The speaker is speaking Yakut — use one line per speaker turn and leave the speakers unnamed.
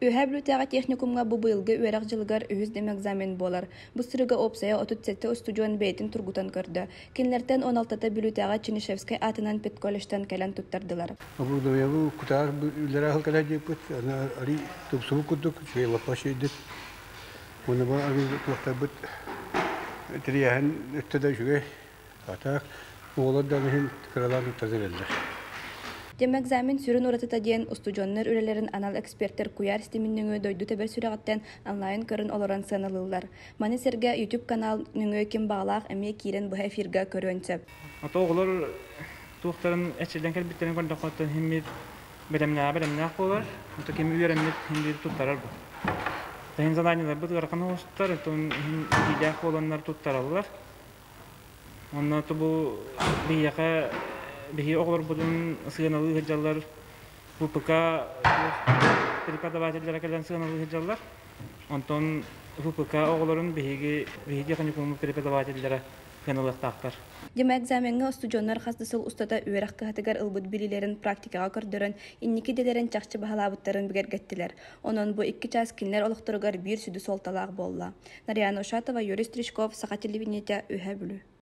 Үөһээ Бүлүүтээҕи техникумҥа бу быйылгы үөрэх дьылыгар үһүс демэкзамен буолар. Бу сырыыга уопсайа 37 устудьуон бэйэтин тургутан көрдө. Кинилэртэн 16-та Бүлүүтээҕи Чернышевскай аатынан педколледжтан кэлэн туттардылар.
Оборудованиебы кутаар үллэрэ аһыл кэлэр диэппит, аны арый тупсубут курдук, үчүгэй лаппа үчүгэйдик. Уонна бу арый туохтарбыт тэрийээһин өттө да үчүгэй. А так оҕолор да иһин кыралаан туттарда эрэллэр.
Демэкзамен сүрүн уратыта диэн устудьуоннар үлэлэрин анал экспертэр куйаар ситимин нөҥүө дойду тэбэр сүрэҕиттэн онлайн көрөн олорон сыаналыыллар. Маны сэргэ YouTube канал нөҥүө ким баҕалаах эмиэ киирэн быһа эфирга көрүөн сөп.
Ото оҕолор туохтарын эчиллэн кэлбиттэрин көрдөххө химмит бэлэмнээҕэ бэлэмнээх буолар. Ото ким үөрэммит химбир туттарар бу. Таһын заданиеларбыт ыарахан оҕустар, отон иһин илиилээх буоланнар туттараллар. Онно бу биһиэхэ биһи оҕолорбутун сыаналыы сылдьаллар ВПК преподавателлэрэ кэлэн сыаналыы сылдьаллар. Онтон ВПК оҕолорун биһиги биһиги техникуммут преподавателлэрэ сыаналыахтаахтар.
Дима экзамеҥҥа устудьуоннар хас да сыл устата үөрэх кыһатыгар ылбыт билиилэрин практикаҕа көрдөрөн, инники идэлэрин чахчы баһылаабыттарын бигэргэттилэр. Онон бу икки чаас кинилэр олохторугар биир сүдү суолталаах буолла. Нарьяна Ушатова, Юрий Стручков, Саха телевидениетэ, Үһээ Бүлүү.